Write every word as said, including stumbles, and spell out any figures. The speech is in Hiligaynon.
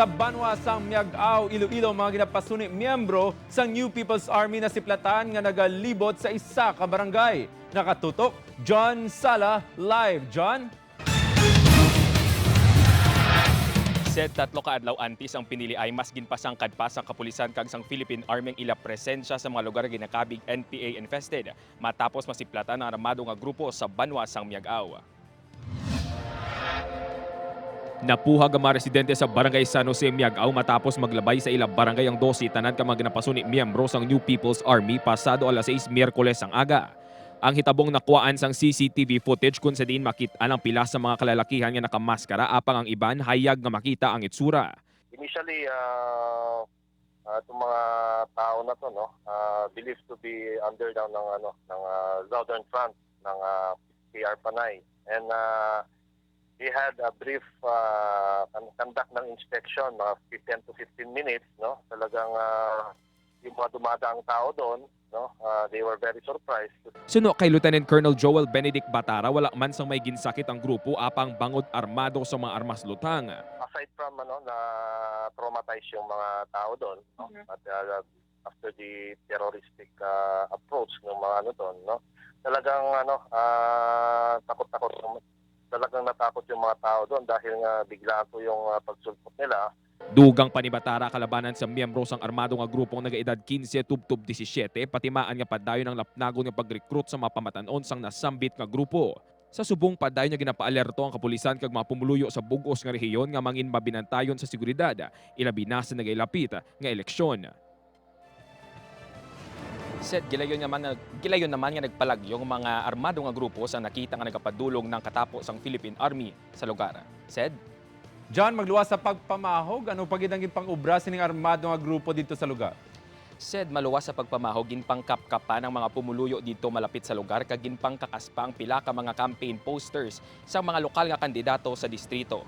Sa banwa sang Miag-ao, Iloilo, mga ginapasuni miyembro sang New People's Army nasiplatan nga nagalibot sa isa ka barangay. Nakatutok, John Sala, live. John? Sed, tatlo ka adlaw antes ang pinili ay mas ginpasangkad pa sang kapulisan kag sang Philippine Army ang ila presensya sa mga lugar nga ginakabig N P A infested, matapos masiplatan ang armado nga grupo sa banwa sang Miag-ao. Napuhag ang mga residente sa Barangay San Jose, Miag-ao, matapos maglabay sa ila barangay ang dose tanan ka mga ginapasuni miyembro sang New People's Army pasado alas sais Miyerkules ang aga. Ang hitabong nakuhaan sang C C T V footage, kung sa diin makit-an ang pila sa mga kalalakihan nga nakamaskara, apang ang iban hayag nga makita ang itsura. Initially, ah, ah, itong mga tao na to, no, ah, believed to be under daw ng, ano, ng, ah, Southern Front ng, ah, P R Panay. And, ah, they had a brief, ah, con-, conduct ng inspection, mga ten to fifteen minutes, no? Talagang, ah, yung mga dumadaang tao doon, no? Ah, they were very surprised. Suno kay Lieutenant Colonel Joel Benedict Batara, wala man sang may ginsakit ang grupo, apang bangod armado sa mga armas lutang. Aside from, ano, na traumatize yung mga tao doon, no? Mhm. At, ah, after the terroristic, ah, approach ng mga ano doon, no? Talagang, ano, ah, takot-takot, talagang natakot yung mga tao doon dahil nga biglaan po yung, ah, pagsulpot nila. Dugang pa ni Batara, kalabanan sa miyembro sang armado nga grupo nga nagaedad kinse tubtob disisiete, patimaan nga padayon ang lapnagon nga pag-recruit sa mga pamatan-on sang nasambit nga grupo. Sa subong, padayon nga ginapaalerto ang kapulisan kag mga pumuluyo sa bug-os nga rehiyon nga mangin mabinantayon sa seguridad, ilabi na sa nagailapit nga eleksyon. Sed, gilayon naman nga, gilayon naman nga nagpalagyo ang mga armado nga grupo sa nakita nga nagapadulong nang katapo sang Philippine Army sa lugar. Sed? John, magluwas sa pagpamahog, ano pa gid ang ginpang-obra sining armado nga grupo didto sa lugar? Sed, maluwas sa pagpamahog, ginpangkapkapan ang mga pumuluyo didto malapit sa lugar kag ginpangkakas pa ang pila ka mga campaign posters sang mga lokal nga kandidato sa distrito.